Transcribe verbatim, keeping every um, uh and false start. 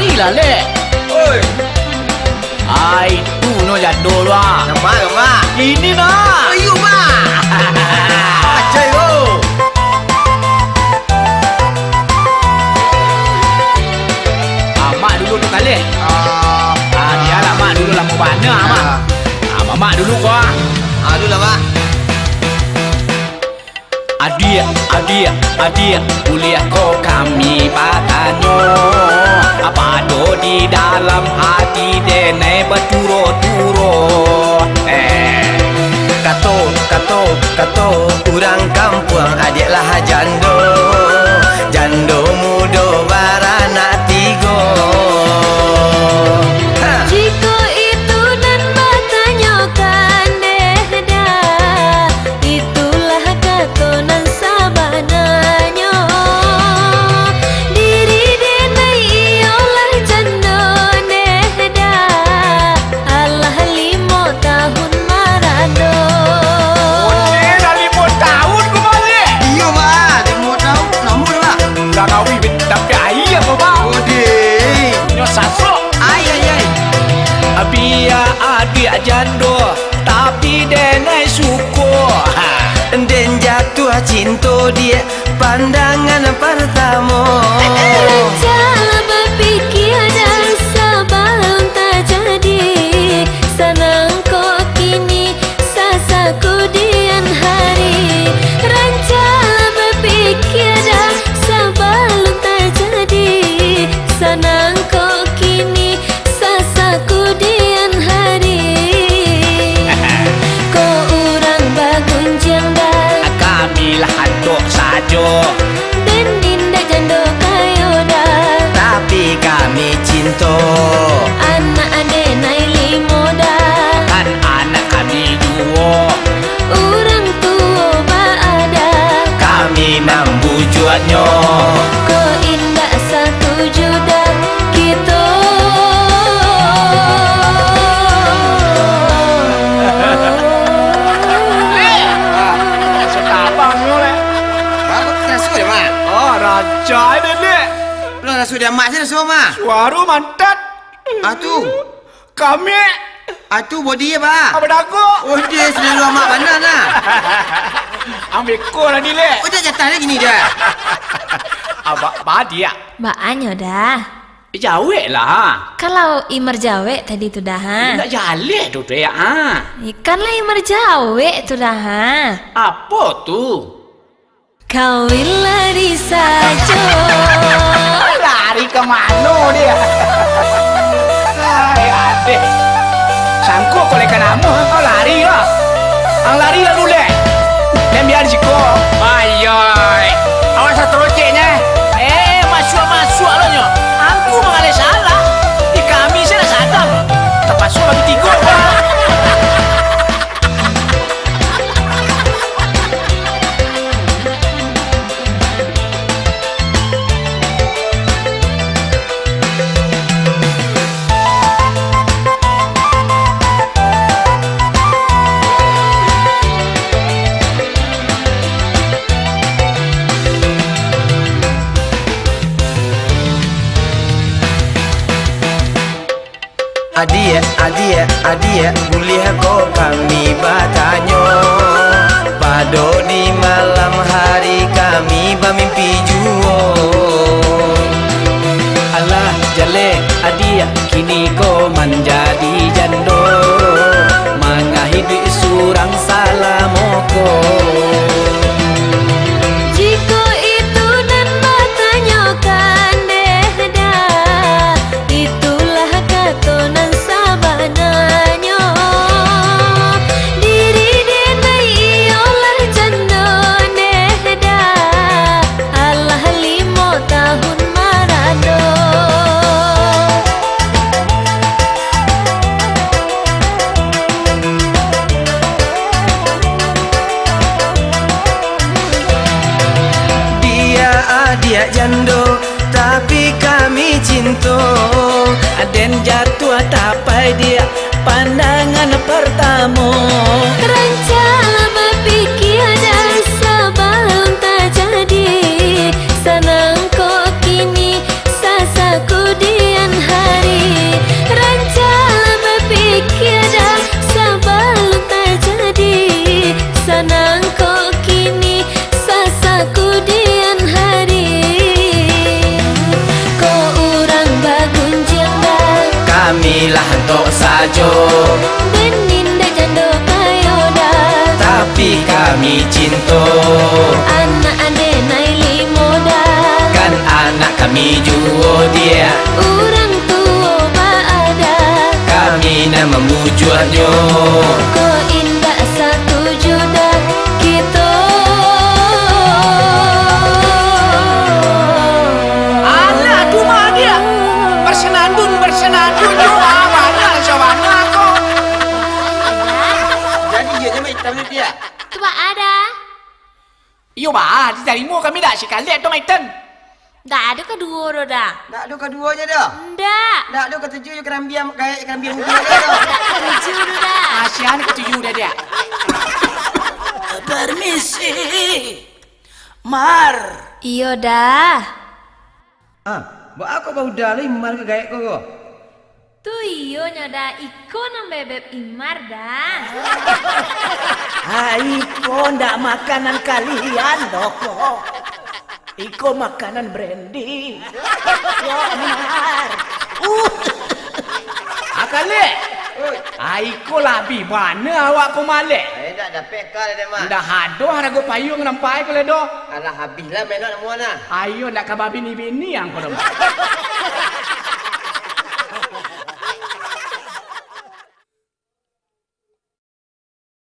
Ih, lah, Lek. Oi. Ai, tu no jando tu, ah. Nama, nama? Ini, nah. Ayo, Mak. Acai, oh. Ah, Mak dulu tu kali. Ah. Ah, bialah Mak dulu, lamo bana, Mak. Ah. Ah, Mamak dulu ko, ah. Ah, dulu lah, Mak. Adiak, adiak, adiak, buliah ko kami batanyo? Apo ado di dalam ati denai baturo-turo? Eh. Kato, kato, kato urang kampuang, adiak lah jando, jando mudo baranak tigo. Ha. Jikok itu nan batanyokan deh dah, itulah kato nan sabananyo. Diri denai iyolah jando deh dah, alah limo tahun marando. Onde dah limo tahun ko baliak? Iyo, Bak. Limo tahun. Lamo dah, Bak. Urang awih tapi aia ko, Bak. Onde. Nyo sasok. Ai, ai, ai. Bia adiak jando, tapi denai suko. Ha. Den jatuah cinto, Diak, pandangan partamo. Rancaklah bapikia dah sabalun tajadi. Sanang kok kini, sasak kudian hari. Rancaklah bapikia dah sabalun tajadi. Sanang kok kini, sasak kudian hari. Ko urang bagunjiang dah. Kami lah antok sajo. Den indak jando kayo dah. Tapi kami cinto. Anak denai limo dah. Kan anak kami duo. Urang tuo baadah. Kami nan bujuaknyo. Ko indak satuju dah kito. Lek! Ah, raso tabang nyo, Lek. Baru raso dek Mak. Oh, rancak dek, Lek. Lo raso dek Mak, raso Mak. Suaro mantap. Ah, tu. Kami. Ah, tu bodi apa? Apa dagu? Oh, dia selalu amak bana nah. Ambil ko lah, Lek. Oh, dia jatah lagi ni dah. Abak badiak. Baanyo dah. Jawek lah. Kalau Imar jawek tadi tu dah, ha? Indak jaleh tu, Dek, ha? Ikan lah Imar jawek tu dah, ha? Apo tu? Kawin lari sajo. Lari ka mano dia? Ai, adeh. Sangko ko leka namo, kau lari lah. Ang lari lah dulek. Jan bia di siko. Ayai. Awas lah teroceknyo. Eh, masuak-masuak lo nyo. Angku mangaleh salah. Di kami se lah sadang. Tapaso bagi tigo, Pak. Adiak, adiak, adiak, buliah ko kami batanyo? Pado di malam hari kami bamimpi juo. Alah, jaleh adiak, kini ko manjadi jando, manga hiduik surang salamo ko. Jikok itu nan batanyokan deh dah, itulah kato nan sabananyo. Diri denai iyolah jando deh dah, alah limo tahun marando. Dia adiak jando, tapi kami cinto. Aden jatuah tapai diak pandangan partamo. Rancaklah bapikia dah sabalun tajadi. Sanang kok kini, sasak kudian Unjiang dah. Kami lah antok sajo. Benin dak jando kayo dah. Tapi kami cinto. Anak ade nai limo dah. Kan anak kami juo dia. Urang tuo baadah. Kami nan mamujuahnyo. Ko indak satuju dah. Kito. Alah, tu mah dia. Bersenandung, bersenandung jo, ah, banyak lah sabana ko. Jadi, iyo je, Mak Itam ni, dia. Tu baa dah? Iyo, baa, ditarimo kami dak si Kaleb tu, Mak Itam? Dak ado kaduo doh, dah. Dak ado kaduonyo doh? Ndak. Dak ado katuju jo karambia gaek, karambia mudo doh? Dak katuju doh, dah. Kasian katuju dah, dia. Permisi. Mar. Iyo dah. Ah, baa kok bauda lai Mar ka gaek ko, ko? Tu iyo nyo dah, iko nan bebeb Imar dah. Ah, iko ndak makanan kalian doh ko. Iko makanan Brandy. Yo, Mar. Uh. Ah, Kalek. Oi. Ah, iko labiah bana awak ko, Malek. Eh, dak dapek ka lai, Mak. Ndak ado harago payuang nan pai ko lai doh. Alah, habih lah mainok namuah nah. Ayo, ndak ka babini-bini ang ko doh.